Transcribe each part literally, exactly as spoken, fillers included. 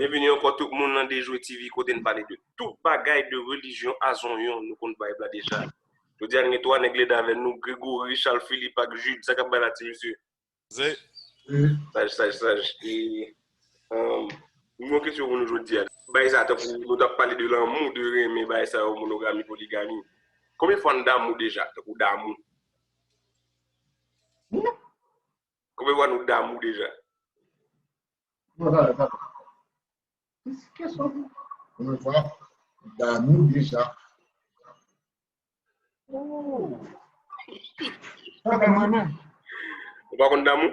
Byenvini ankò tout moun nan Dejwe T V, kote n pale de tout bagay de relijyon a zonyon. Nou konn vibe la deja. Jodi a n gen twa nèg led avè nou, Gregory, Charles Philippe ak Jude. Sa k ap bay la, ti mesye? Saj, saj, saj. E, um, m gen yon kesyon pou nou jodi a. Bagay sa, tankou nou t ap pale de lanmou, de renmen, bagay sa yo, monogami, poligami. Konbyen fwa n damou deja? Tankou damou. Konbyen fwa nou damou deja? Non, talè, talè. Kesyon. Konbyen fwa damou deja? Oh. Sa fè mwen menm. Ou pa konn damou?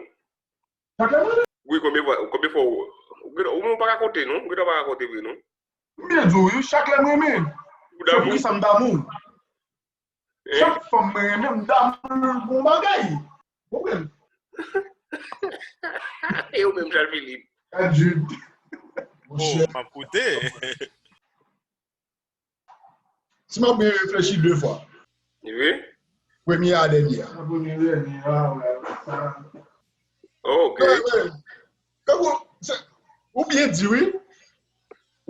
Sa fè mwen menm. Wi, konbyen fwa, konbyen fwa ou, ou, ou pa ka konte, non? Ou pa ka konte vre, non? M byen di w, wi, chak lè m renmen. Ou damou? Poukisa m damou? Chak fanm mwen renmen, m damou l bon bagay. Konprann? E ou menm, Charles Philippe? Adjid. Oh, m ap koute. Si m ap byen reflechi de fwa. Wi. Premye a, dènye a. Ok. Ou byen di, wi.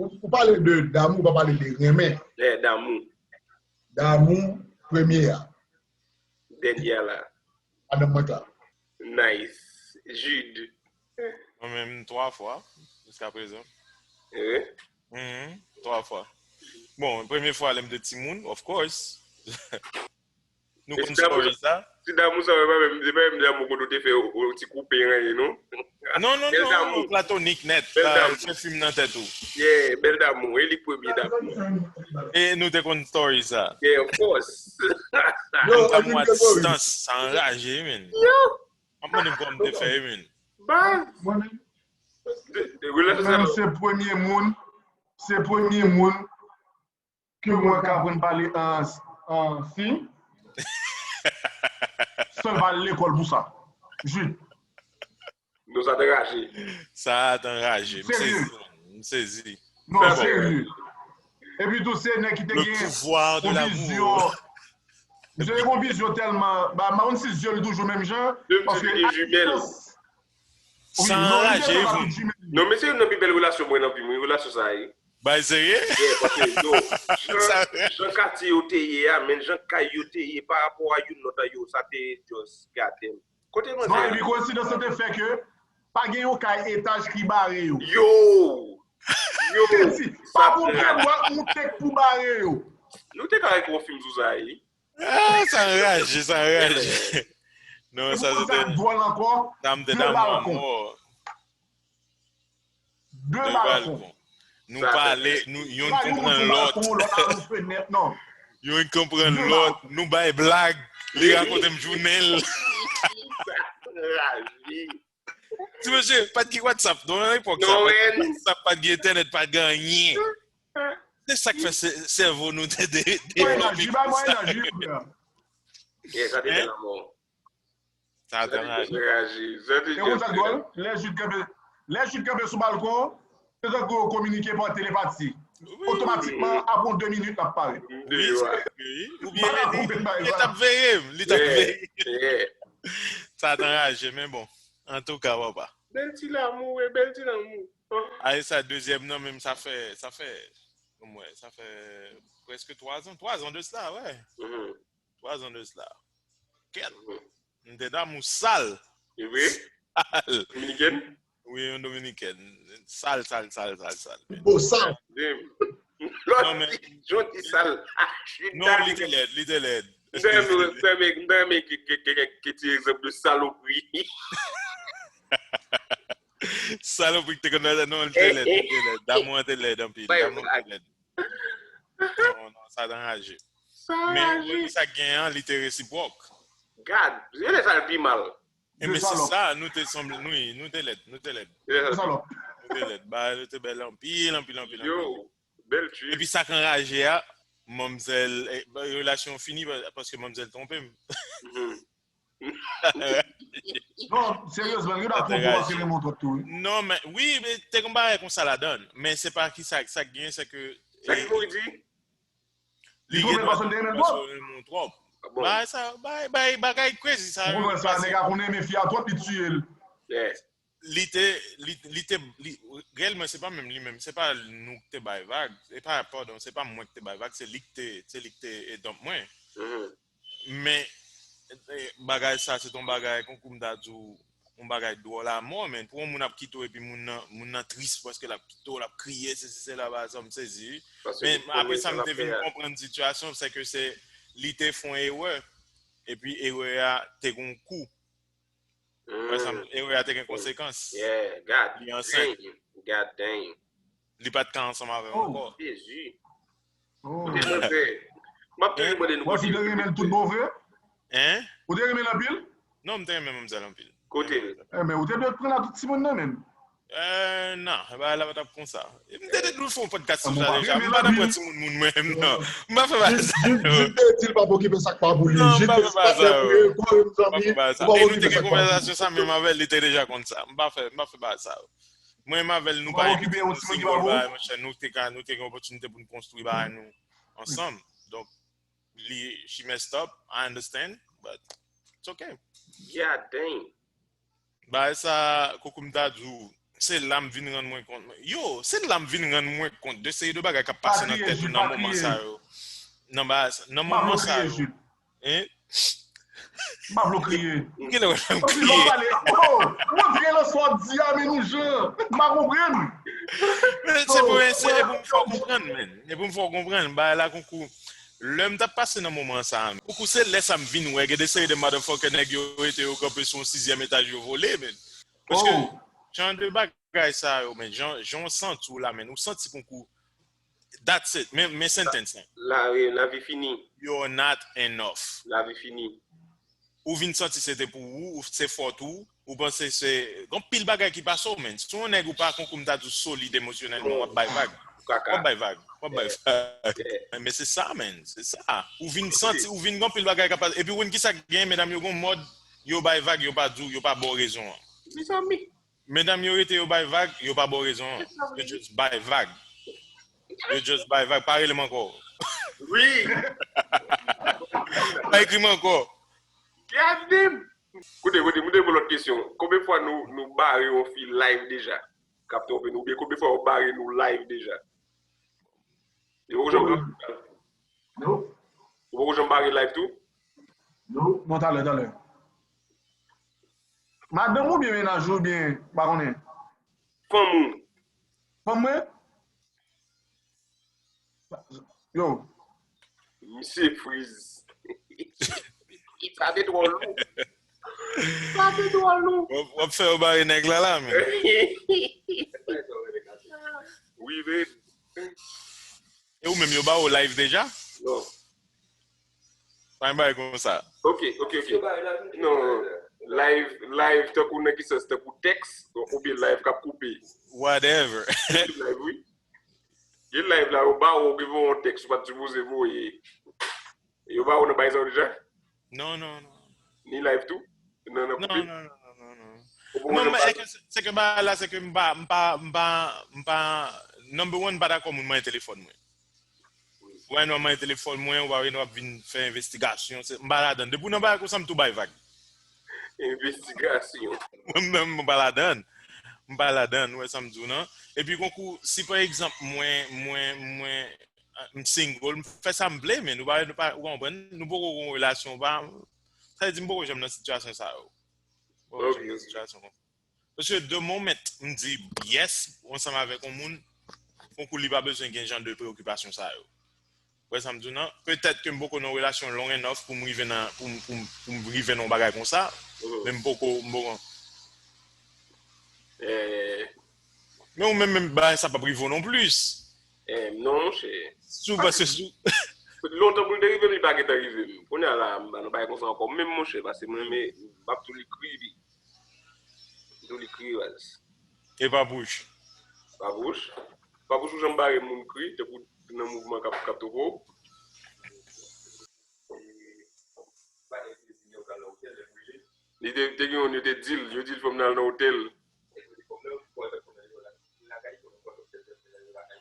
Ou pale de damou, ou pa pale de renmen. Damou. Damou, premye a. Dènye a la. Madanm mwen k la. Nice. Jude. Mwen menm, twa fwa, jiska prezan. Wi. Mhm, twa fwa. Bon, premye fwa, lè m te timoun, of course. Nou konn story sa? Ti damou sa, se pa menm, se pa menm damou kote ou te fè yon ti koupe, anyen, non? Non, non, non, platonik nèt. Sa fè fim nan tèt ou. Yeah, bèl damou. E li k premye damou. E nou te konn story sa. Yeah, of course. Damou a distans, sa anraje, men. Yo! M ap mande m kòman m te fè, men. Baz! Mwen menm, Relasyon sa yo. Se premye moun, se premye moun ke mwen ka aprann pale an, an siy. Sèl pa al lekòl pou sa. Jid. Non, sa te raje. Sa te anraje. M sezi. M sezi. Non, serye. Epi tou, se nèg ki te gen yon vizyon. Misye te gen yon vizyon tèlman, ba, m pa konn si zye l toujou menm jan, paske a distans. Sa anraje, vre. Non, men se youn nan pi bèl relasyon mwen nan vi m, wi, relasyon sa a, wi. Bay serye? Yeah, paske, yo, jan, jan katye yo te ye a, men jan kay yo te ye, pa rapò a youn lòt a yo, sa te just, goddamn. Kote manzè? Non, epi koinsidans lan te fè ke pa gen yon kay etaj ki bare yo. Yo! Yo! Pa pou pèmèt moute k pou bare yo. Nou te ka wè yon fim sou sa, wi. Ah, sa anraje, sa anraje. Non, sa se te. Dwòl ankò. Sa m te damou anmò. De balkon. Nou pale, nou, youn konprann lòt. Youn konprann lòt. Nou bay blag. Li rakonte m jounen l. Ti mesye, pa t gen WhatsApp. Non, nan epòk sa, pa t gen WhatsApp, pa t gen entènèt, pa t gen anyen. Se sa k fè sèvo nou te devlope konsa. Yeah, sa te bèl anmò. Sa te anraje. E konn sa k dwòl? Lè Jid kanpe, lè Jid kanpe sou balkon, se tankou yo kominike pa telepati. Otomatikman, apre yon de minit, l ap parèt. Wi, sa vre, wi. Oubyen li, li t ap veye m, li t ap veye. Sa te anraje, men bon. Antouka, papa. Bèl ti lanmou, wi, bèl ti lanmou. Ay, sa dezyèm nan, menm sa fè, sa fè, mwen, sa fè prèske twa zan, twa zan de sila, wè. Twa zan de sila. Kèt. M te damou sal. E vre? Sal. Dominikèn? Wi, yon dominikèn. Sal, sal, sal, sal, sal. Bosal. Lòt di, Jodi sal. Non, li te lèd, li te lèd. M ta renmen, m ta renmen, m ta renmen ke, ke, ke, ke ti egzanp de salopri. Salopri ki te konn nan, non, li te lèd, li te lèd. Damou an te lèd anpil, damou an te lèd. Non, non, sa te anraje. Men wi, sa gen an, li te resipwòk. Gad, se lè sa l pi mal. E men se sa, nou te sanble, nou, nou te lèd, nou te lèd. Nou te lèd, ba, nou te bèl anpil, anpil, anpil, anpil. Bèl trip. Epi sa k anraje a, manmzèl, relasyon fini paske manmzèl twonpe m. Non, seryezman, gen dwa twonpe w paske l renmen w twòp tou, wi. Non, men, wi, men te gen bagay konsa ladan l. Men se pa ki sa, sa k gen, se ke. Sa ki pou di? Li gen dwa twonpe w paske l renmen w twòp. Bagay sa, bagay, bagay, bagay crazy sa. Ou konprann sa, nèg la konn renmen fi a twòp, li tiye l. li te, li, li te, li, reyèlman, se pa menm li menm, se pa nou ki te bay vag, se pa, padon, se pa mwen ki te bay vag, se li ki te, se li ki te, e, dump mwen. Men, e, bagay sa, se t on bagay, konkou m ta di w, yon bagay dwòl a mò, men pou yon moun ap kite w epi moun nan, moun nan tris paske l ap kite w, l ap kriye, se, se, se la, bagay sa, m sezi. Men apre sa, m te vin konprann sitiyasyon, se ke se, li te fè yon erè, epi erè a te gen yon kou. Par egzanp, erè a te gen konsekans. Li ansent. Li pa t ka ansanm avè l ankò. Jezi. Kote mwen fè. M ap toujou mande nou kote. Ou te renmen l tout bon vre? Hein? Ou te renmen l anpil? Non, m te renmen manmzèl anpil. Kote l? Enben, ou te dwe pran la tout timoun nan menm. Euh, non, bagay la pa t ap konsa. M te di nou fè yon podcast sou sa deja. M pa nan pran timoun moun mwen menm, non. M pa fè bagay sa yo. Jis te di l pa pou okipe sa k pa pou li. Non, m pa fè bagay sa yo. M pa fè bagay sa. E nou te gen konvèsasyon sa menm avè l, li te deja konn sa. M pa fè, m pa fè bagay sa yo. Mwen menm avè l, nou pa gen timoun singòl bagay, monchè. Nou te ka, nou te gen opòtinite pou n konstwi bagay nou ansanm. Donk, li, she messed up, I understand, but it's okay. God damn. Bagay sa, koukou m ta di w, se la m vin rann mwen kont. Yo, se la m vin rann mwen kont de seri de bagay k ap pase nan tèt ou nan moman sa yo. Nan bagay sa, nan moman sa yo. Hein? M pa vle w kriye. Kilè w wè m kriye? Lè w pale, oh, montre lè sa w di a, men nou jan. M pa konprann. Men se pou, se, e pou m fè w konprann, men. E pou m fè w konprann. Bagay la konkou. Lè m t ap pase nan moman sa a, koukou se lè sa m vin wè gen de seri de motherfucker nèg yo rete yo kanpe sou yon sizyèm etaj yo vole, men. Paske jan de bagay sa yo, men, jan, jan w santi w la, men, ou santi konkou, that's it, men, men sentence lan. La, lavi fini. You're not enough. Lavi fini. Ou vin santi se te pou ou, ou se fòt ou, ou panse se, gen anpil bagay ki pase w, men. Si w yon nèg ou pa konkou m ta di w solid emosyonèlman, w ap bay vag. W ap bay vag. W ap bay vag. Men se sa, men. Se sa. Ou vin santi, ou vin gen anpil bagay k ap pase. Epi ou konn kisa k gen, medam yo gen yon mòd, yo bay vag, yo pa di w, yo pa ba w rezon an. Mezanmi. Medam yo rete yo bay vag, yo pa ba w rezon an. Yo just bay vag. Yo just bay vag. Pa rele m ankò. Wi. Pa ekri m ankò. Gad dim. Koute, koute, m te poze lòt kesyon. Konbyen fwa nou, nou bare yon fi live deja? K ap twonpe nou. Oubyen konbyen fwa yo bare nou live deja? Yo poko janm bare. Non. Ou poko janm bare live tou? Non, non, talè, talè. Madanm ou byen mennaj ou byen, pa konnen? Fanm ou? Fanm mwen? Yo. Misye friz. Sa te twò lou. Sa te twò lou. W ap, w ap fè yo bare nèg la la, men. Wi, men. E ou menm, yo ba ou live deja? Non. Pa gen bagay konsa. Ok, ok, ok. Non, live, live tankou nan ki sans? Tankou tèks, oubyen live k ap koupe? Whatever. Live, wi. Gen live la, yo ba ou, gen yon tèks, ou pa t sipoze voye. Yo ba ou nan bagay sa yo deja? Non, non, non. Ni live tou? Nan, nan koupe? Non, non, non, non, non, non. Non, men se ke, se ke bagay la, se ke m pa, m pa, m pa, m pa, number one, m pa dakò moun manyen telefòn mwen. Ou wè, nou manyen telefòn mwen, ou pa wè, nou ap vin fè envestigasyon, se, m pa ladann. Depi w nan bagay konsa, m tou bay vag. Envestigasyon. Mwen menm, m pa ladann. M pa ladann, ou wè sa m di w nan. Epi konkou, si pa egzanp, mwen, mwen, mwen, m single, m fè sa m vle, men nou pa, nou pa, ou konprann, nou poko gen yon relasyon, pa, sa vle di m poko janm nan sitiyasyon sa yo. Poko janm nan sitiyasyon konsa. Paske the moment m di yes, ou ansanm avèk yon moun, konkou li pa bezwen gen jan de preokipasyon sa yo. Ou wè sa m di w nan? Petèt ke m poko nan yon relasyon long enough pou m rive nan, pou m, pou m, pou m rive nan yon bagay konsa, men m poko, m poko. Men ou menm, menm bagay sa p ap rive w non plis. Eh, non, monchè. Sou, paske sou. Lontan pou l te rive m, li pa gentan rive m. Kounye a la, m pa nan bagay konsa ankò. Menm, monchè, paske mwen, men, m ap tou li kri, li. M tou li kri, baz. E Papouch? Papouch? Papouch, ou janm bare moun kri, tankou nan mouvman k ap, k ap toko? Li te, te gen youn, yo te di l, yo di l fò m nan al nan otèl.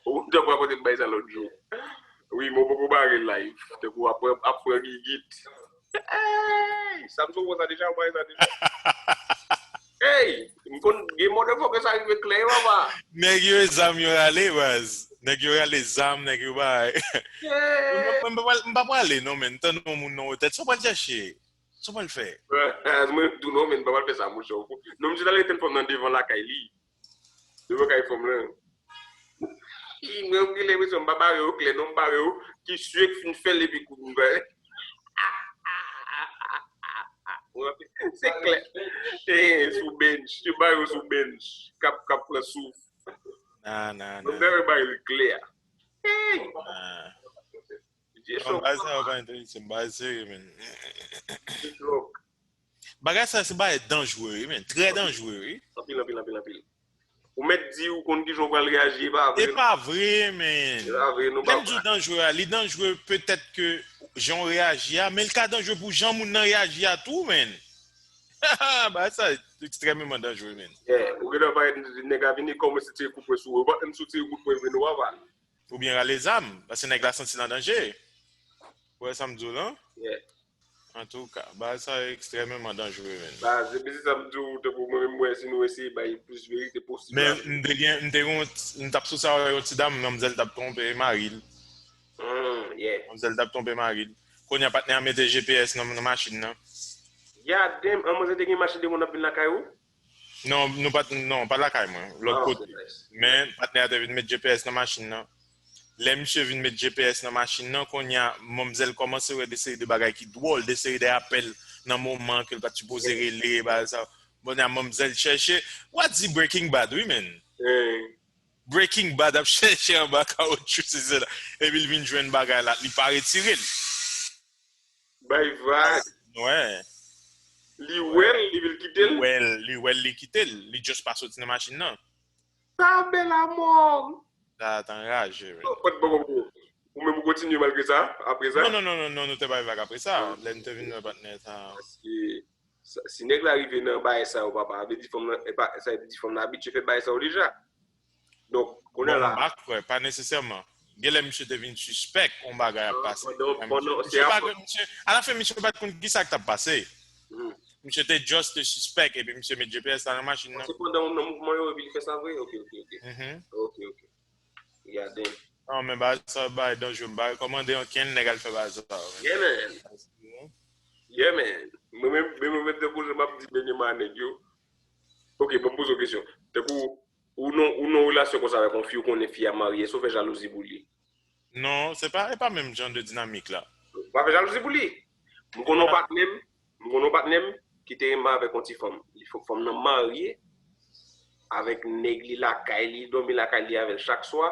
Ou te rakonte m bay sa lòt jou. Wi, men w poko bare live. Tankou ap, ap pran gigit. Ey! Samson, ou wè sa deja, ou bare sa deja? Hey, m konn gen motherfucker sa rive klè, papa. Nèg yo e zam yo rale, baz. Nèg yo rale zam, nèg yo bay. Mwen, mwen, mwen pa pral- m pa prale, non, men. Tann yon moun nan wotè. Sa w pral chèche? Sa w pral fè? Mwen tou non, men m pa pral fè sa, monchè. Non, misye t al rete fanm nan devan lakay li. Devan kay fanm lan. Mwen, m gen lenpresyon m pa bare yo klè, non, m bare yo ki sye k fin fè l epi kou m fè. Se klè. Eh, sou bench. Yo bare yo sou bench. K ap, k ap pran souf. Nan, nan, Mwen nan. bare bare l klè. Hey! nan. Vye Non, chòk. bagay sa yo pa enterese m, bagay serye, men. Vye chòk. Bagay sa se bagay danjere, wi, men. Trè danjere, wi. Anpil, anpil, anpil, anpil. Ou mèt di ou konn kijan w pral reyaji, e pa vre. E pa vre, men. E pa vre, nou pa Lè m di w danjere a, li danjere petèt ke jan w reyaji a, men l ka danjere pou jan moun nan reyaji a tou, men. Bagay sa ekstrèmeman danjere, men. Yeah, ou gentan parèt nèg la vini kòmanse tire kout pwen sou ou. Ou pa menm si w tire kout pwen vre, nou pa pale. Oubyen rale zam, paske nèg la santi l an danje. Ou wè sa m di w lan? Yeah. Antouka, bagay sa ekstrèmeman danjere, men. Ba, se piti sa m di w, tankou mwen menm, mwen, si nou eseye bay plis verite posib. Men m te gen, m te gen, m t ap sou sa yon ti dam, manmzèl t ap twonpe mari l. Mm, yeah. Manmzèl t ap twonpe mari l. Kounye a patnè a mete G P S nan, nan machin nan. Ya dem, an manzè te gen machin depi w ap vin lakay ou? Non, nou pa t, non, pa lakay mwen, lòt Ah, kote. ok, nice. Men patnè a te vin met G P S nan machin nan. Lè misye vin met G P S nan machin nan, kounye a, manmzèl kòmanse wè de seri de bagay ki dwòl, de seri de apèl nan moman ke l pa t sipoze rele, bagay sa. Kounye a, manmzèl chèche. What the Breaking Bad, wi, men. Eh, Breaking Bad ap chèche anba kawotchou, se sela. Epi l vin jwenn bagay la, li pa retire l. bay vag. Wè. Li wè l, li vin kite l. Wè l, li wè l, li kite l. Li just pa soti nan machin nan. Sa bèl amò. Sa t anraje, men. Ou menm ou kontinye malgre sa, apre sa? Non, non, non, non, non, nou te bay vag apre sa. Lè n te vin wè patnè sa. Paske sa- si nèg la rive nan bagay sa yo, papa, vle di fanm nan, e pa, sa vle di fanm nan abitye fè bagay sa yo deja. Donk, kounye Bon, la, m pa kwè, pa nesesèman. Genlè misye te vin sispèk yon bagay ap pase. Pandan- pandan- Misye pa konn, misye, alafen, misye pa t konn ki sa k t ap pase. Hmm. Misye te just te sispèk, epi misye met G P S la nan machin nan. Se pandan w nan mouvman yo, epi li fè sa vre? Ok, ok, ok. Mhm. Ok, ok. Gade. Non, men bagay sa, bagay danjere. M pa rekòmande ankenn nèg al fè bagay sa. Yeah, man. Yeah, man. Mwen menm, mwen menm, tankou jan m ap di dènyèman a nèg yo. Ok, bon, poze yon kesyon. Tankou, ou nan, ou nan relasyon konsa avèk yon fi, ou konnen fi a marye, èske w fè jalouzi pou li? Non, se pa, e pa menm jan de dinamik la. Ou pa fè jalouzi pou li. M konnen yon patnè m, m konnen yon patnè m ki te renmen avèk yon ti fanm. Li fè fanm nan marye avèk nèg li lakay li, dòmi lakay li avè l chak swa.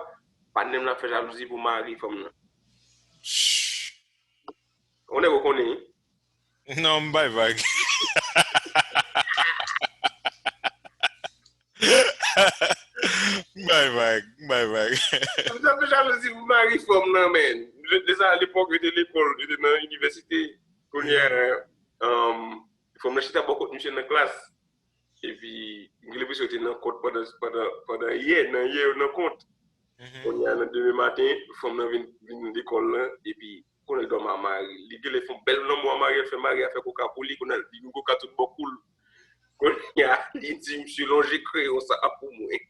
Patnè m nan fè jalouzi pou mari fanm nan. On nèg ou konnen, wi. Non, m bay vag. M bay vag, m bay vag. M t ap fè jalouzi pou mari fanm nan, men. Deja alepòk, yo te lekòl, yo te nan inivèsite. Kounye a, um, fanm nan chita bò kot misye nan klas. Epi, m gen lenpresyon yo te nan kont pandan, pandan, pandan yè, nan yè yo nan kont. Kounye a, nan demen maten, fanm nan vin, vin lekòl lan, epi konnen l dòmi a mari l. Li genlè fè yon bèl lanmou a mari a, fè mari a fè koka pou li, kounye a, li vin koka tout bò kou l. Kounye a, li di, "Misye, lonje kreyon sa a pou mwen."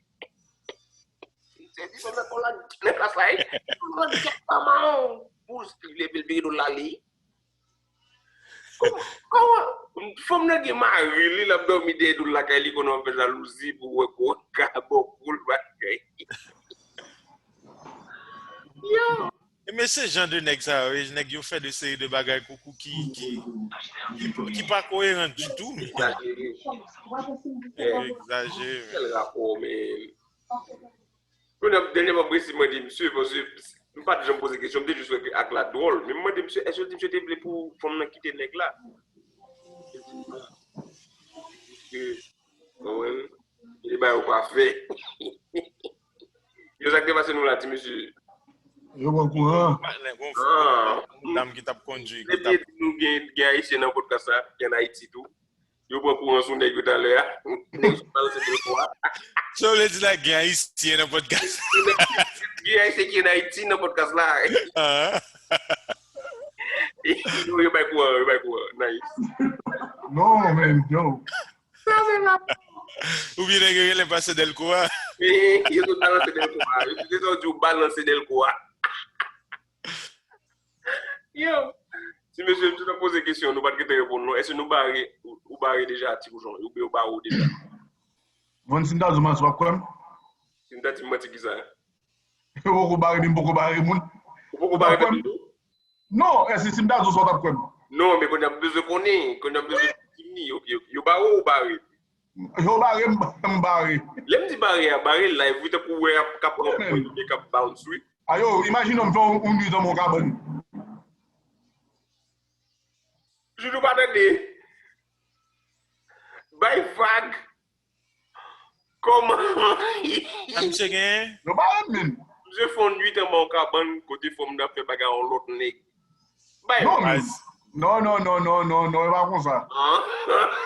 Misye di, "Fanm nan kon la nan klas la, wi. Fanm nan gèt manman w." Pou l leve l vire do l ale. Kòman, kòman, fanm nan gen mari li, l ap dòmi dèyè do l lakay li, konnen w ap fè jalouzi pou wè koka bò kou l bagay. Yo! E men se jan de nèg sa yo, e nèg yo fè de seri de bagay koukou ki, ki, ki, ki pa koyeran ditou, men. Egzajere. Egzajere. Kèl rapò, men? Kounye a, dènyèman, m resi mande misye, paske m pa t janm poze kesyon, m te jis wè ke ak la dwòl. Men m mande misye, èske l di misye te vle pou fanm nan kite nèg la? Misye, konprann? E bay ou pa fè. Yo, sa k te pase nou la, ti mesye? Yo pran kouran. Patnè, gon Ah. dam ki t ap kondui, ki Depi t ap nou gen, gen Ayisyen nan podcast la, ki an Ayiti tou. Yo pran kouran sou nèg yo talè a. Nèg yo balanse telefòn a. Sa w vle di la, gen Ayisyen nan podcast? Gen Ayisyen ki an Ayiti nan podcast la. Ah. Yo, yo bay kouran, yo bay kouran. Nice. Non, men, yo. Sa se la. Oubyen nèg yo genlè pase Dèlko a. Yo tout balanse Dèlko a. Yo tout te di w balanse Dèlko a. Yo, ti mesye, m te poze kesyon, nou pa t gentan reponn non. Èske nou bare, ou bare deja ti kouchon? Oubyen yo bare w deja? Bon, si m ta di w manti, w ap kwè m? Si m ta di m manti, kisa? Ou poko bare, men m poko bare moun. Ou poko bare tèt ou? Non, èske si m ta di w sa, w t ap kwè m? Non, men kounye a m bezwen konnen, kounye a m bezwen di m ni, ok, ok. Yo bare w ou bare? Yo bare m, m bare. Lè m di bare a, bare live, wi, tankou wè ap k ap pran pwen, k ap bounce, wi. Ayo, imajine w m fè yon nwit anba yon kabann. Joujou pa tande. Bay vag. Kòman? A misye gen? Yo bare m, men. Misye fè yon nwit anba yon kabann kote fanm nan ap fè bagay yon lòt nèg. Bay Non, vag. men. Non, non, non, non, non, non, e pa konsa.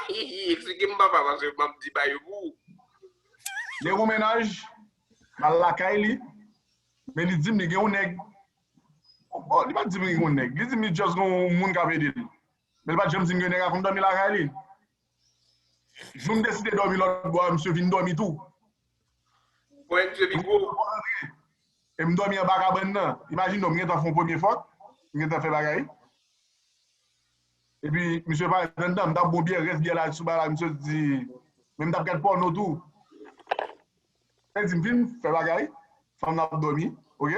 Eksplike m papa, paske m ap di bay yo pou ou. Li gen yon mennaj, m al lakay li, men li di m li gen yon nèg. Bon, li pa t di m li gen yon nèg. Li di m li just gen yon moun k ap ede l. Men li pa t janm di m gen nèg ap konn dòmi lakay li. Jou m deside dòmi lòt bò a, misye vin dòmi tou. Bon, misye pi gwo. E m dòmi anba kabann nan. Imajine w, m gentan fè yon premye fòk. M gentan fè bagay. Epi, misye parèt anndan, m t ap bon byè, rès byè la sou ba la, misye di, men m t ap gad pòno tou. Li di m vin fè bagay, fanm nan ap dòmi, ok?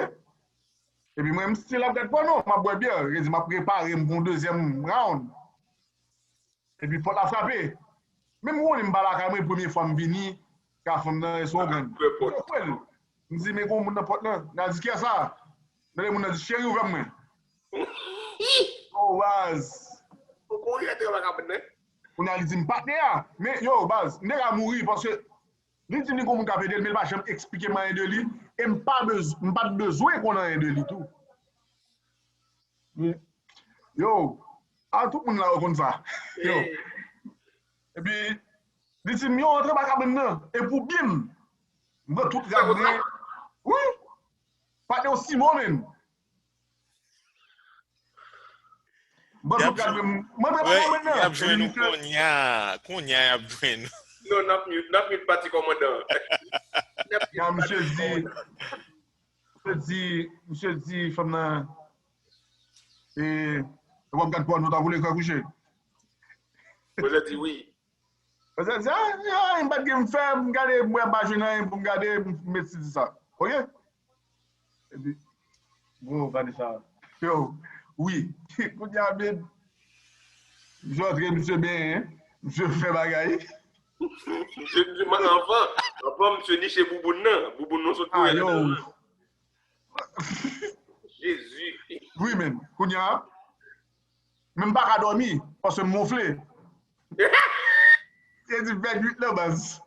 Epi mwen, m still ap gad pòno, m ap bwè byè, li di m ap prepare m pou yon dezyèm round. Epi pòt la frape. Men m konnen m pa lakay mwen, premye fwa m vini, ka fanm nan, èske w konprann? Mwen kwè l. M di, men gon moun nan pòt nan. Nan di, kiyès sa? Nan de moun nan di, cheri, ouvè mwen. Oh, baz. Ou kouri antre anba kabann nan? Kounye a li di m patnè a. Men, yo, baz, m te ka mouri paske li di m li gon moun k ap ede l, men li pa janm eksplike m anyen de li. E m pa bez, m pa t bezwen konn anyen de li tou. Men, yo, a tout moun la yo konn sa. Yo. Epi, li di m yo antre anba kabann nan. E pou byen m. M pran tout rad mwen. Wi. Patnè w Simon menm. Mwen tout gade m, mwen te pa konprann nan. Y ap jwenn ou kounye a. Kounye a y ap jwenn ou. Non, n ap mute, n ap mute pati kòmandan. Nan, misye di, misye di, misye di fanm nan, e, w ap gad pòno tankou lekòl kouche. Mwen di wi. Mwen di, a, a, m pa t gen m fè, m gade, m wè m pa jwenn anyen pou m gade, m met si di sa. Ok? Epi, bon, Vanessa. Yo, wi. Kounye a, men, misye antre, misye benyen, misye fè bagay. Misye, misye, anvan, anvan, misye niche bouboun nan. Bouboun nan sot kouri anndan. Yo. Jezi. Wi, men, kounye a, men m pa ka dòmi, paske m wonfle. E di venntuit nan baz.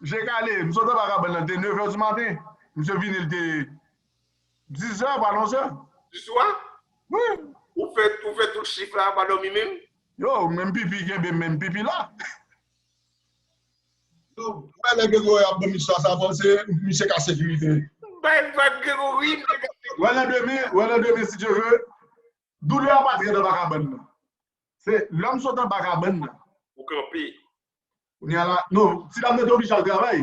Je kale, m sot anba kabann nan, te nevè di maten. Misye vini, li te dizè, pa onzè. Di swa? Wi. Ou fè, ou fè tout chif la, pa dòmi menm? Yo, menm pipi kenbe, menm pipi la. Yo, wè lè Gregory ap ban m istwa sa, panse misye ka sekirite. Bay vag Gregory, m te ka Wè nan demen, wè nan demen, si Dye vle, doulè a pa t rèd anba kabann nan. Se lè m sot anba kabann nan. Ou kanpe. Kounye a la, non, ti dam nan te oblije al travay.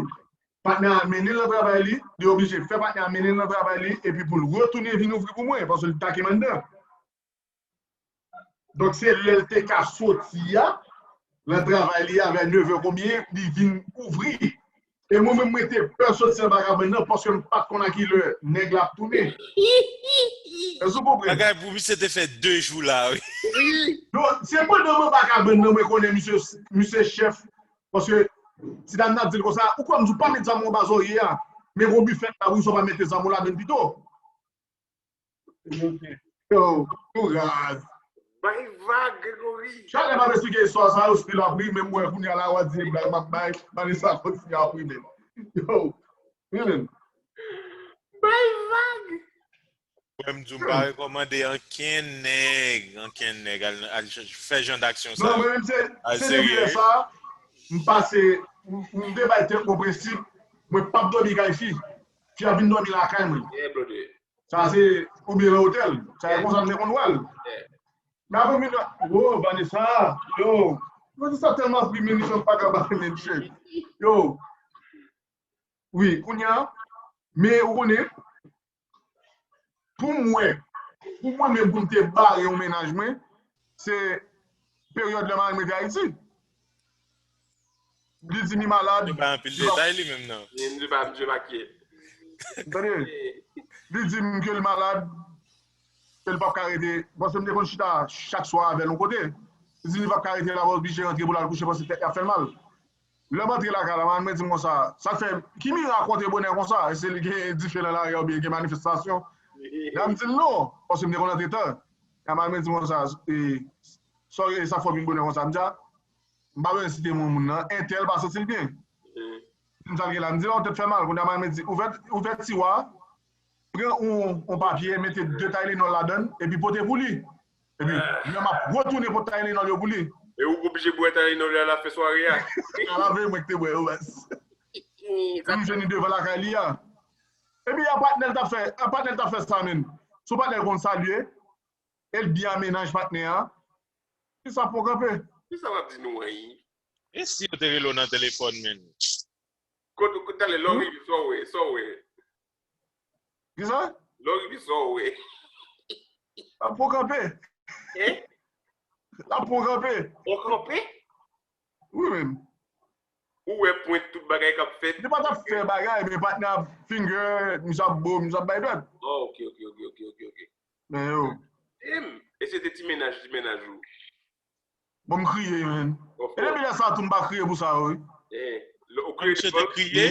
Patnè a mennen l nan travay li, li oblije fè patnè a mennen l nan travay li, epi pou l retounen vin ouvri pou mwen, paske li take m anndan. Donk, se lè l te ka soti a, nan travay li a, vè nevè konbyen, li vin ouvri. E mwen menm, mwen te pè soti anba kabann nan, paske m pa t konn a ki lè nèg la ap tounen. Èske w konprann? Bagay pou misye te fè de jou la, wi. Non, se pandan m anba kabann nan, mwen konnen misye, misye chèf, paske ti dam nan ap di l konsa, ou kwè m di w pa met zam ou anba zòrye a, men gon bifèt la, wi, sa w pa mete zam ou ladann pito. Yo, yo raz. Bay vag, Gregory. Chak lè m ap esplike istwa sa, yo still ap ri, men m wè kounye a la, w a di blag m ap bay, Vanessa kontinye ap ri, men. Yo, wi, men. Bay vag. Mwen, m di w, m pa rekòmande ankenn nèg, ankenn nèg al, al fè jan d'aksyon sa. Non, mwen menm, se, se depi lè sa, m pase, m, m te bay tèt mwen prensip, mwen p ap dòmi kay fi. Fi a vin dòmi lakay mwen. Yeah, brother. Sa se, oubyen nan otèl. Sa se konsa m te konn wè l. Men apre m vin wè, wo, Vanessa, yo, Mwen di sa tèlman fri, men li menm pa ka bay, men chè. Yo. Wi, kounye a, men ou konnen, pou m wè, pou mwen menm pou m te bare yon mennaj mwen, se peryòd lè madanm mwen te Ayiti. Li di m li malad. Li bay anpil detay li menm nan. Li di pa m di makye. Tande, li di m ke li malad, ke li p ap ka rete. Paske m te konn chita chak swa avè l yon kote. Li di li p ap ka rete la, oblije rantre pou l al kouche paske tèt li ap fè l mal. Lè m antre lakay la, madanm mwen di m konsa, sa k fè, ki mirak ou te bonè konsa? Èske li gen dife nan lari a oubyen gen manifestasyon? Lè m di l non, paske m te konn antre tan. Lè madanm mwen di m konsa, e, sa, e, sa fè w vin bonè konsa? M di a, m pa bezwen site non moun nan, entèl pa santi l byen. Di m sa l gen la, m di l, tèt fè mal. Kounye a madanm mwen di, ouvè, ouvè tiwa, pran yon, yon papye, mete de Tylenol ladan l, epi pote pou li. Epi, lè m ap retounen pot Tylenol yo pou li. E ou k oblije bwè Tylenol yo alafen sware a. Alafen mwen ki te bwè yo, baz. Pou m jwenn li devan lakay li a. Epi, a patnè l t ap fè, a patnè l t ap fè sa, menm. Si w patnè l konn salye, e l byen amenaj patnè a, ki sa pou kanpe? Ki sa w ap di nou an? E si yo te rele w nan telefòn, menm? Kote, kote talè, lè w rive, sa w wè, sa w wè? Kisa? Lè w rive, sa w wè? L ap pran kanpe. Hein? L ap pran kanpe. Ou kanpe? Wi, menm. Ou wè pwent tout bagay k ap fèt. Li pa t ap fè bagay, men patnè ap finger, misye ap bo, misye ap bay dwèt. Oh, ok, ok, ok, ok, ok, ok. Men yo. Em, e se te ti mennaj, ti mennaj ou? Bon, m kriye, menm. E depi lè sa a tou, m pa kriye pou sa yo, wi. Eh, ou kriye te kriye?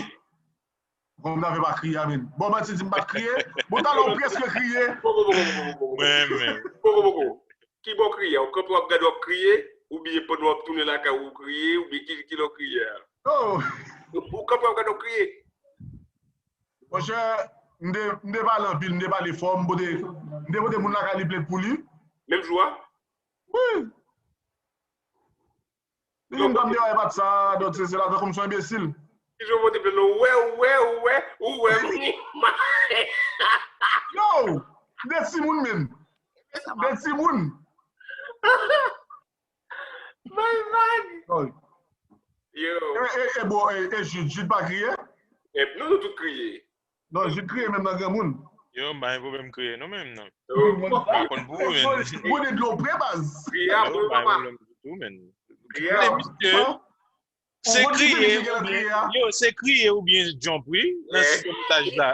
Bon, m ta fè pa kriye a, menm. Bon, manti di m pa t kriye. Bon, talè ou prèske kriye. Poko, poko, poko, poko, poko. Mwen menm. Poko, poko. Ki bò w kriye a? Ou kanpe w ap gade w ap kriye? Oubyen pandan w ap tounen lakay ou, ou kriye? Oubyen ki, ki lè w kriye a? Oh. Ou kanpe w ap gade w ap kriye? Monchè, m te, m te pale anpil, m te pale fò, m pote, m te pote moun lakay li plent pou li. Menm jou a? Wi. Li di m pa m te bay pa t sa, donk se, se la tankou m se yon enbesil. Ki jan w pote plent non? Ou wè, ou wè, ou wè, ou wè, m. Yo! De timoun, menm. De timoun. Malad. Yo. E, e, e, bon, e, e Jude, Jude pa kriye? E, nou, nou tout kriye. Non, Jude kriye menm nan granmoun. Yo, m pa gen pwoblèm kriye, non, menm, non. Yo. M pa konn pou ou, menm. Mwen de dlo pre, baz. Kriye a bon, papa. Yo, m pa gen pwoblèm ditou, menm. Kriye a bon. Mesye, se kriye oubyen, yo, se kriye oubyen jump, wi, nan sizyèm etaj la.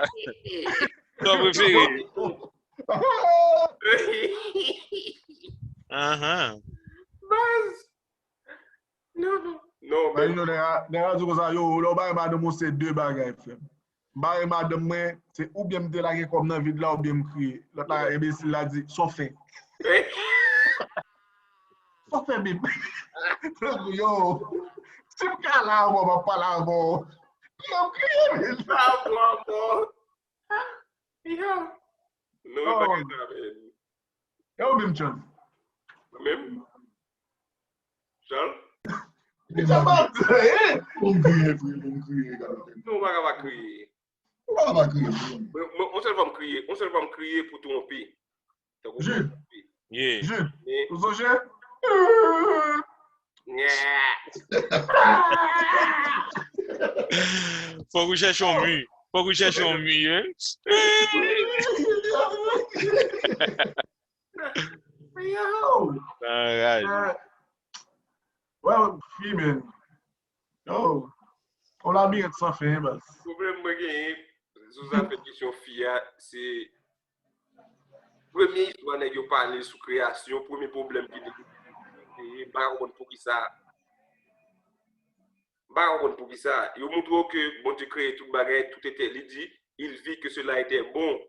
Sa w prefere? Anhan. Baz. Non, non. Non, men. Nèg a, nèg a di konsa, yo, lè w bare madanm ou, se de bagay, frè m. M bare madanm mwen, se oubyen m delage kò m nan vid la, oubyen m kriye. Lòt la, enbesil la di, sa w fè? Sa w fè, bib? Yo, si m ka la avè w, m ap pale avè w. Yo, m kriye, men. Sa w pran, bon. Yo. Non, men bagay sa, men. E ou menm, John? Mwen menm? Jan? Li te bat, eh! Bon, m kriye, frè, bon, m kriye, gade. Non, ou pa ka pa kriye. Ou pa ka pa kriye, frè. Mwen, mwen, yon sèl fwa m kriye, yon sèl fwa m kriye pou twonpe. Tankou Jude. Twonpe. Yeah. Jude, ou sonje? Yeah. Fòk ou chèche yon mi. Fòk ou chèche yon mi, hein? Yo! Anraj. Well, fi, men. Yo! On labirent san fen, baz. Pwoblèm mwen genyen sou zafè kesyon fi a, se premye istwa nèg yo pale sou kreyasyon, premye pwoblèm ki te genyen, m pa ka konprann poukisa. M pa ka konprann poukisa. Yo montre w ke Bondye kreye tout bagay, tout était, li di, il vit que cela était bon.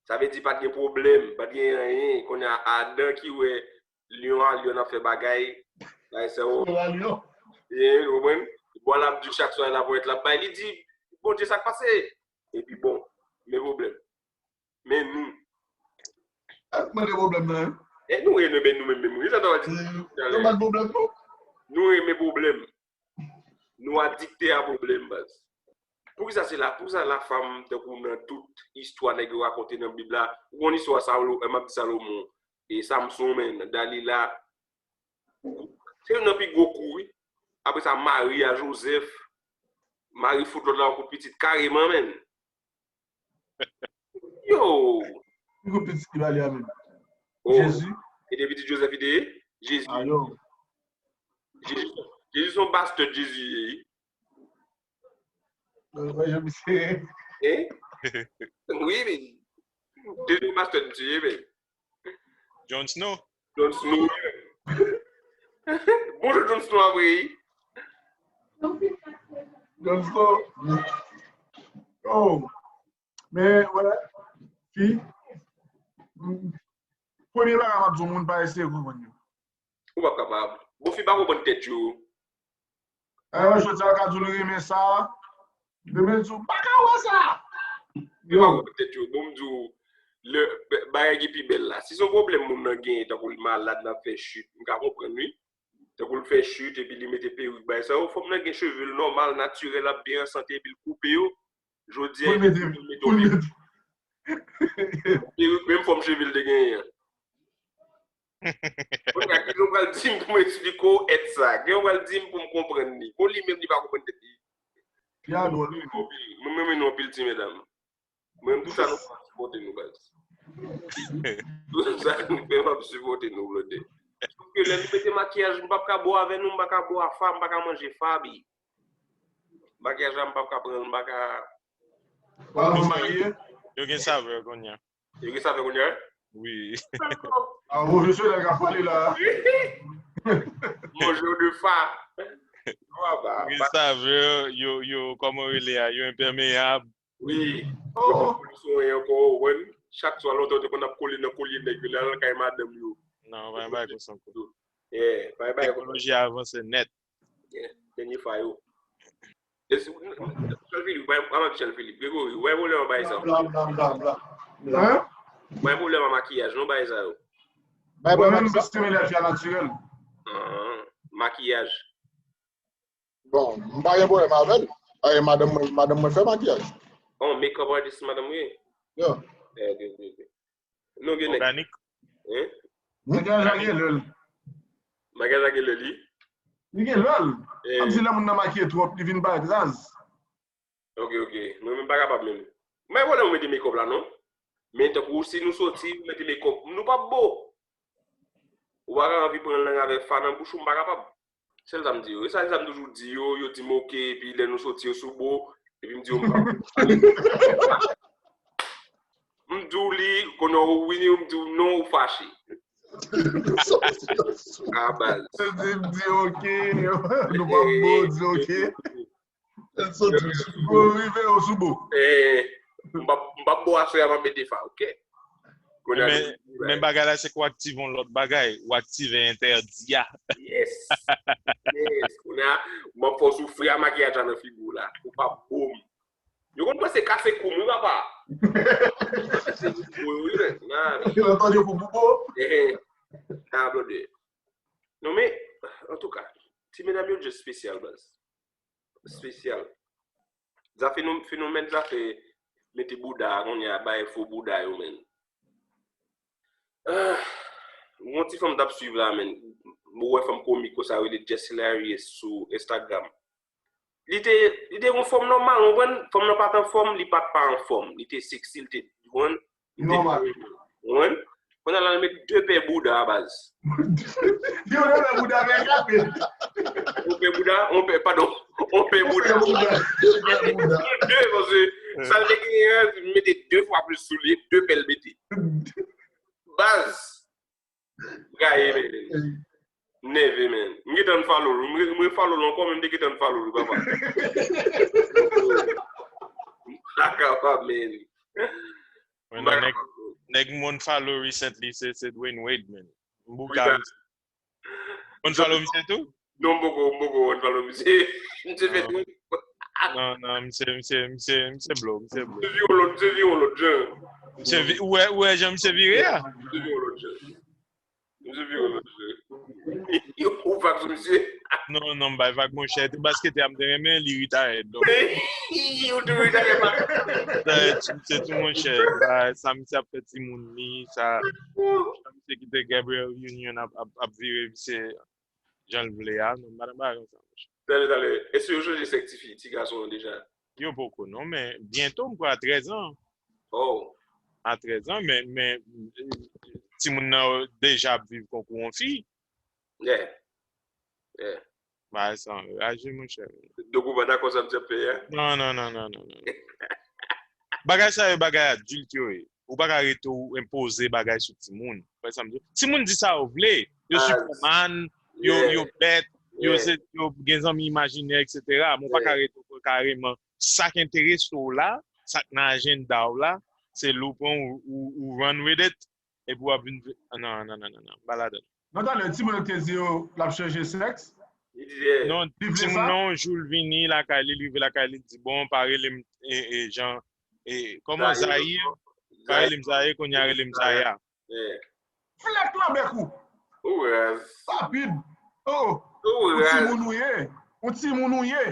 Sa vle di pa t gen pwoblèm, pa t gen anyen. Kounye a, Adan ki wè lyon a, lyon ap fè bagay, bagay sa yo. Lyon a lyon. Ou konprann? Bwa l ap di chak swa, laponyèt l ap bay. Li di, Bondye, sa k pase? Epi bon, men pwoblèm. Men nou. Mande pwoblèm nan, hein? E nou renmen nou menm, menm. Ki sa nou va di? Yo bat pwoblèm, non? Nou renmen pwoblèm. Nou adikte a pwoblèm, baz. Poukisa se la, poukisa la femme, tankou nan tout istwa nèg yo rakonte nan Bib la, ou konn istwa Salo, eh, m ap di Salomon, e Samson, men, Dalila, Se youn nan pi gwo kou, wi. Apre sa, Mari a Jozèf. Mari fout lòt la yon kout pitit kareman, menm. Yo! Li kout pitit ki ba li a menm. Oh. Jezi. E te pitit Jozèf li te ye? Jezi. Ah, yo. Jezi, Jezi se yon bastard, Jezi ye, wi. Mwen, mwen, je misye. Hein? Wi, men. Dezyèm bastard, misye ye, men. Jon Snow. Jon Snow, wi, men. Bonjou, Jon Snow, apre, wi. Jon Snow. Oh. Men, wè, fi, m, premye bagay m ap di w, moun pa eseye konprann yo. Ou p ap kapab. Bon, fi pa konprann tèt yo. Aywa, jodi a, ka di w li renmen sa. Demen, di w, m pa ka wè sa. Fi pa konprann tèt yo. Bon, m di w, lè, bagay ki pi bèl la. Si se yon pwoblèm moun nan genyen, tankou li malad, l ap fè chit, m ka konprann, wi. Tankou l fè chit epi li mete perik, bagay sa yo, fanm nan gen cheve l nòmal, natirèl, ap byen an sante epi l koupe yo. Jodi a, epi l mete yon perik. Perik, menm fòm cheve l te genyen an. Kounye a, ki jan w pral di m pou m eksplike w èt sa? Ki jan w pral di m pou m konprann li? Bon, li menm, li pa konprann tèt li. Li a dwòl, wi. Mwen, mwen renmen nou anpil, ti medam. Mwen menm, tout sa nou fè, m ap sipòte nou, baz. Tout sa nou fè, m ap sipòte nou, blòdè. Sòf ke lè nou mete makiyaj, m p ap ka bo avè nou, m pa ka bo a fa, m pa ka manje fa, bi. Makiyaj la, m p ap ka pran l, m pa ka. Wala, nou makiye? Yo gen savè kounye a. Yo gen savè kounye a? Wi. A, pwofesyonèl k ap pale la. Bonjou de fa. Yo gen savè, yo, yo, kòman yo rele a, yo enpèmeyab. Wi. Oh. Yo pa polis ou anyen ankò, ou konprann? Chak swa, lontan, yo te konn ap kole nan kolye nèg yo, lè y al kay madanm yo. Non, pa gen bagay konsa ankò. Yeah, pa gen bagay konsa. Teknoloji a avanse nèt. Yeah, dènye fwa yo. E si, Michel Philippe, pa, pa Michel Philippe, Gregory, ou wè pwoblèm an bay sa? Bla, bla, bla, bla. Hein? Ou wè pwoblèm an makiyaj, non, bay sa yo? Bay pwoblèm sa. Mwen menm, m estimen lè fi a natirèl. Ah, makiyaj. Bon, m pa gen pwoblèm avè l. Ay, madanm mwen, madanm mwen fè makiyaj. Oh, makeup artist madanm ou ye? Yeah. Eh, ok, ok, ok. Nou gen nèg. Òganik. Hein? Makiyaj la gen lè l. Makiyaj la gen lè li? Li gen lè l. Eh. Kòmsi lè moun nan makiye twòp, li vin parèt raz. Ok, ok. Mwen menm pa kapab menm. Mwen pa gen pwoblèm ou mete makeup la, non. Men tankou si nou soti, ou mete makeup, nou p ap bo. Ou pa ka anvi pran lang avèk fa nan bouch ou, m pa kapab. Sèl sa m di yo. E sa, e sa m toujou di yo, yo di m ok, epi lè nou soti yo sou bo, epi m di yo m pa. M di w li, konnen ou wi, m di w non, ou fache. Ah, baz. M di, m di ok, nou p ap bo, di ok. Soti sou bo, rive yo sou bo. Eh, m p ap, m p ap bo aswè a, m ap mete fa, ok? Kounye a, men, men bagay la, se ke w aktive yon lòt bagay, ou aktive entèdi a. Yes. Yes. Kounye a, m ap fè w soufri a makiyaj la nan figi w la. Ou p ap bo m. Yo konn panse kase kou m, wi, papa. Kase kou m, wi, wi, wi. Yo antann yo pou boubo. Eh, eh. Ah, blòdè. Non, men, antouka, ti medam yo just espesyal, baz. Espesyal. Zafè fenomèn zafè mete bouda a kounye a, bay fo bouda yo, menn. Ah, yon ti fanm t ap swiv la, menn. Mwen wè fanm komik konsa, rele Jess Hilarious sou Instagram. Li te, li te yon fanm nòmal, ou konprann? Fanm nan pa t anfòm, li pa t pa anfòm. Li te seksi, li te, ou konprann? Nòmal. Ou konprann? Kounye a la, l met de pè bouda a, baz. Yo, de pè bouda, men kape. On pè bouda, on pè, padon, on pè bouda. On pè bouda. De, paske sa l te genyen an, li mete de fwa plis sou li, de pè l mete. Baz. Gaye, men. M nève, men. M gentan follow, m re-, m re-follow l ankò, men m te gentan follow l, papa. M pa kapab, men. Mwen nan nèg, nèg m konn follow recently, se, se Dwyane Wade, man. M bouka misye. Konn follow misye tou? Non, m poko, m poko konn follow misye. Misye fè tou. Non, non, misye, misye, misye, misye blow, misye blow. Misye vire yon lòt, misye vire yon lòt jan. Misye vi-, ou wè, ou wè jan misye vire a? Misye vire yon lòt jan. Misye vire lòt je. Ou vag sou misye? Non, non, m bay vag, monchè. Te basketè a m te renmen, li retire, donk. Ou te retire, pa. Misye tou, monchè. Sa misye ap fè timoun li, sa, sa misye kite Gabrielle Union ap, ap, ap vire, misye. jan l vle a. Non, m pa nan bagay konsa, monchè. Talè, talè. Èske yo chanje sèks ti fi, ti gason an deja? Yo poko non, men byento m kwè a trèz an. Oh. A trèz an, men, men timoun nan deja ap viv konkou yon fi. Yeah. Yeah. Bagay sa anraje, monchè. Donk ou pa dakò sa m t ap fè a? Non, non, non, non, non, non. Bagay sa yo, bagay adilt yo ye. Ou pa ka rete ou enpoze bagay sou timoun. Wè sa m di? Timoun di sa yo vle. Yo Ah, sipòman, yo, yeah, yo bèt, yo, yeah, se, yo gen zanmi imajinè, et cetera. Men ou pa ka yeah. Rete ou kareman. Sa k enterese w la, sa k nan ajanda w la, se li w pran ou, ou, ou run with it, epi w ap vin. Non, non, non, non, non. M pa ladan. Non, talè, timoun yo te di yo l ap chanje sèks. Li di, yeah. Non, Li vle timoun sa? Nan, yon jou l vini lakay li, li rive lakay li, li di, bon, pa rele m e, e, jan, e, kòman, Zayè, Zayè? Pa rele m Zayè, kounye a rele m Zaya. Yeah. Flèk nan bèk ou. Ou raz. Rapid. Oh, Ou yon raz. Timoun ou ye. Yon timoun ou ye.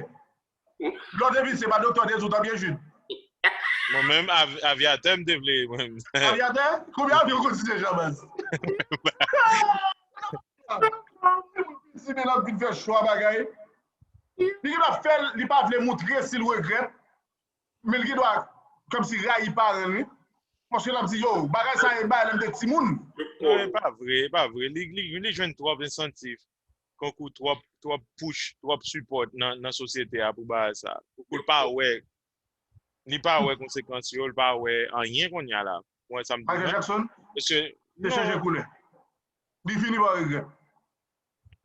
Lè w te vin se pa doktè w te di w t ap ye, Jude. Mwen menm, av- avyatè m te vle, mwen. Avyatè? Konbyen avyon w konn tire deja, baz? Timoun piti, men l ap vin fè chwa bagay. Li gen dwa fè l, li pa vle montre si l regrèt. Men l gen dwa, kòmsi, rayi paran l, wi. Paske l ap di, yo, bagay sa e bagay lè m te timoun. Non, e pa vre, e pa vre. Li, li, li jwenn twòp ensantif. Konkou twòp, twòp push, twòp sipòt nan, nan sosyete a pou bagay sa. Pou l pa wè, li pa wè konsekans yo, li pa wè anyen kounye a la. Ou wè sa m di Michael la? Jackson, Mesye, li chanje koulè. Li fini pa regrèt.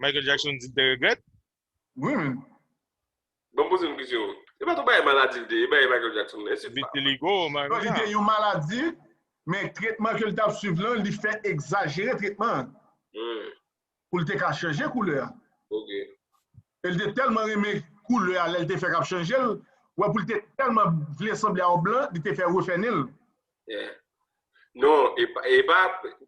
Michael Jackson di l te regrèt? Wi, men. Bon, poze yon kesyon. Se pa tou bagay maladi l te, e bagay Michael Jackson. E se pa. Vitiligo, Non, li te yon maladi, men tretman ke l t ap swiv lan, li fè egzajere tretman an. Hmm. Pou l te ka chanje koulè a. Ok. E l te tèlman renmen koulè a lè l te fè k ap chanje l, wè pou l te tèlman vle sanble a yon blan, li te fè refè nen l. Yeah. Non, e pa, e pa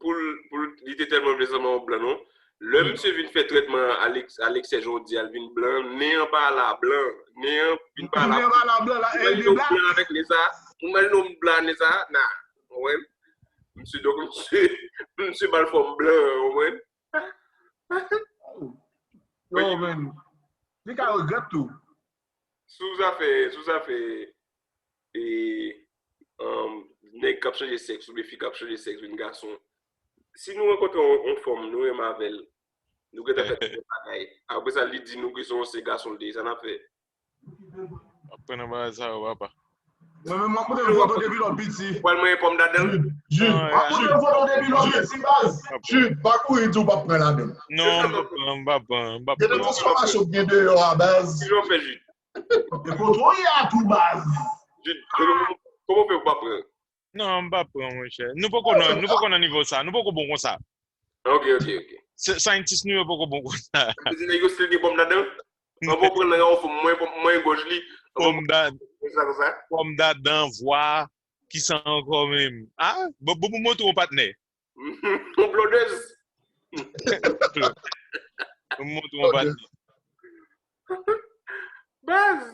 pou l, pou l, li te tèlman vle sanble yon blan, non. Lè misye vin fè tretman Alex, Alexè jodi a, l vin blan, nen an pa la blan, nen an vin pa la. Nen an pa la blan, la, Ou imajine yon blan avèk nen sa, ou imajine yon blan nen sa, na, ou konprann? Misye, donk, misye, misye ba l fòm blan, ou konprann? Yo, men, li ka regrèt tou. Sou zafè, sou zafè, e, um, nèg k ap chanje sèks oubyen fi k ap chanje sèks vin gason. Si nou rankontre yon, yon fanm, nou renmen avè l, nou gentan fè tout bagay. Apre sa, li di nou ke se yon ansyen gason l te ye, sa n ap fè? Apre nan bagay sa yo, papa. Mwen menm, m ap montre l foto depi lè w piti. Ou pral manyen pòm ladan l? Jude, Non, M ap montre l foto depi lè w piti, baz. Jude, pa kouri di w p ap pran ladan. Non, m pa pran, m pa pran, m pa Gen de pran. transfòmasyon k gen deyò a, baz. Ki jan w fè, Jude? E kote w ye a tou, baz? Jude, kòman, kòman w fè w pa pran? Non, m pa pran, monchè. Nou poko nan, nou poko nan nivo sa. Nou poko bon konsa. Ok, ok, ok. Se- Scientist nou yo poko bon konsa. Ou di nèg yo still gen pòm ladan? An bon pran nan yon fòm mwen, mwen gòj li. An Pòm da, bon sa konsa? Pòm dadan, vwa, ki sa ankò menm? Ah, bon, bon, bon, montre yon patnè. Yon blodez. Bon, montre yon patnè. Baz.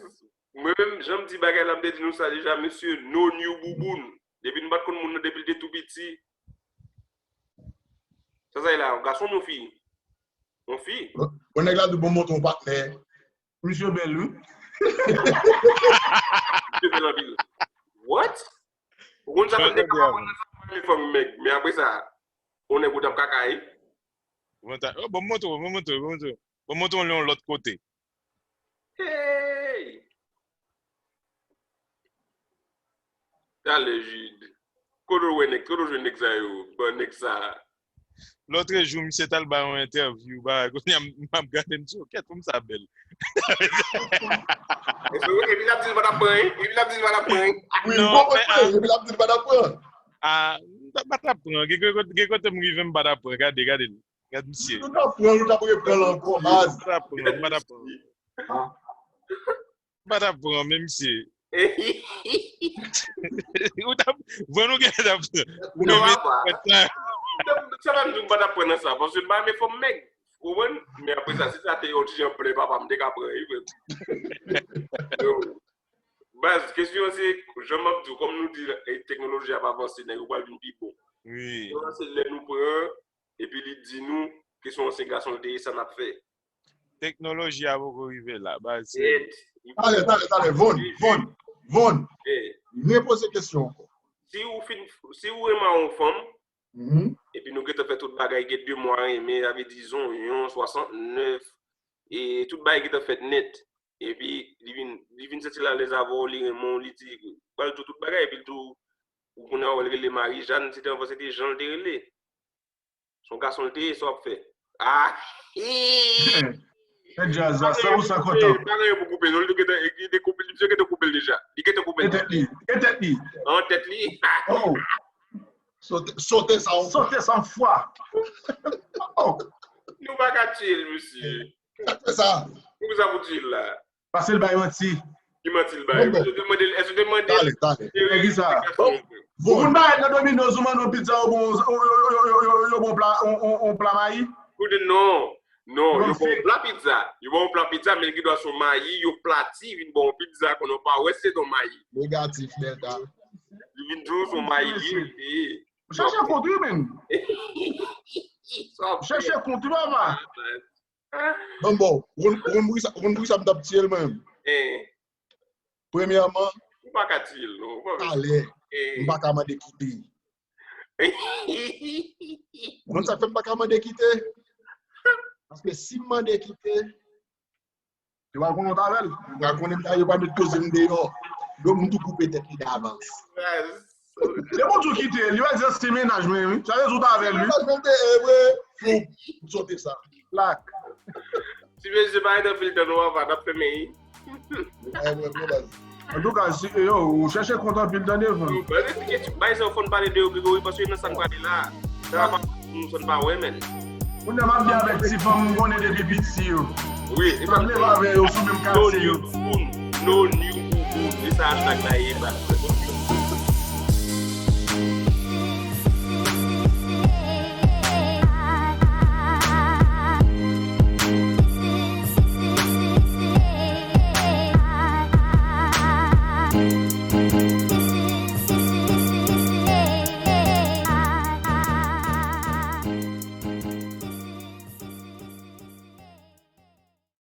Mwen menm, jan m di bagay la, m te di nou sa deja, mesye, no new bouboun. Depi nou pa t konn moun nan, depi l te tou piti. Sa sa ye la, yon gason, yon fi? Yon fi? Bon, nèg la di bon montre yon patnè. Misye bèl, wi. Misye bèl anpil. What? Ou konn sa konn te kapab konn sa konn fanm mèg, men apre sa, yon nèg ou t ap kakay. Bon, ta- oh, bon, montre, bon, montre, bon, montre. Bon, montre yon lòt kote. Hey! Talè, Jude. Kote w wè nèg, kote w jwenn nèg sa yo? Bon, nèg sa. Lòtrejou, misye t al bay yon entèvyou, bagay, kounye a m ap gade, m di, yo, kèt, fanm sa bèl. Epi l ap di l pa t ap pran, hein? Epi l ap di l pa t ap pran, hein? Wi, Non, bon men, kote, epi l ap di l pa t ap pran. Ah, m pa t ap pran. Gen, gen, gen kote m rive, m pa t ap pran. Gade, gade l. Gade misye. Nou t ap pran, nou t ap repran l ankò, baz. M pa t ap pran, m pa t ap pran. M pa t ap pran, men misye. Ou t ap, vre nou gen t ap pran. Ou Non, menm apa. Fèt sa. Sa pa m di m pa t ap pran nan sa, paske m pa renmen fanm mèg. Ou konprann? Men apre sa, si sa te yon ti jan plè papa m, m te ka pran, wi, frè m. Yo. Baz, kesyon an se, jan m ap di w, kòm nou di, e, teknoloji ap avanse, nèg yo pral vin pi bon. Wi. Kesyon an se lè nou pran, epi li di nou, ke se yon ansyen gason l te ye, sa n ap fè. Teknoloji a poko rive la, baz. Se Talè, talè, talè. Von, Von, Von. Repoze kesyon ankò. Si ou fin, si ou renmen yon fanm, Mhm. epi nou gentan fè tout bagay, gen de mwa renmen, sa vle di zonyon, swasantnèf, e tout bagay gentan fèt nèt. Epi li vin, li vin santi l alèz avè w, li renmen w, li di, ba l tou tout bagay, epi l tou, ou konnen wè l rele Marijàn, se te anvan, se te jan l te rele. Se yon gason l te ye, sa w ap fè. Ah! Fè djaz la, san pou san kontan. Pa gen pou koupe, non, li gentan, li te koupe, li gentan koupe l deja. Li gentan koupe E l. tèt li, e tèt li. An tèt li. Oh, Sote, sote sa ankò. Sote san fwa. Oh, Nou pa ka tiye l, mesye. Sa k fè sa? Poukisa pou tiye l la? Pase l bay manti. Ki manti l bay? Bon, bon. Èske w te mande, èske w te mande Talè, talè. E ki sa? Bon. Ou konn bay nan Domino's ou mande yon pizza ou bon, ou, ou, ou, ou, ou, ou bon pla, on, on, on pla mayi? Koute, non. Non, Bon, yo ba w se- pla pizza. Yo ba w pla pizza, men li gen dwa se yon mayi, yo plati, vin ba w pizza, konnen w pa wè se yon mayi. Negatif, Delta. Li vin di w se yon mayi li ye. Chèche kont wi menm. Sa w ap Chèche kont wi papa. Bon, bon, ou konn, ou konn poukisa, ou konn poukisa m t ap tiye l mwen menm? Eh, Premyèman, ou pa ka tiye l, non. Ou pa talè, eh. m pa ka mande kite. Ou konn sa k fè m pa ka mande kite? Paske si m mande kite, Yo pa konnen w t avè l. yo pa konnen m ta, yo pa met koze m deyò. Donk, m tou koupe tèt li davans. Se bon tou kite l, li wè se menaj mwen wi. Sa vle di w t avè l wi. Menaj mwen te, e vre, fou, m sote sa. Plak. Si mesye pa ret anpil tan non, papa, n ap fèmen. E vre, vre, baz. Antouka, si, yo, ou chèche kont anpil tande, fò. Bay sa yo fòn pale de yo, Gregory, paske nan sa n pale la. Sa pa moun sa n pa wè, men. Moun nan m ap byen avèk ti fanm m konnen depi piti yo. Wi, e M ap leve avè yo sou menm no katye yo. new boo boo. No new boo boo. E sa hashtag la ye, baz.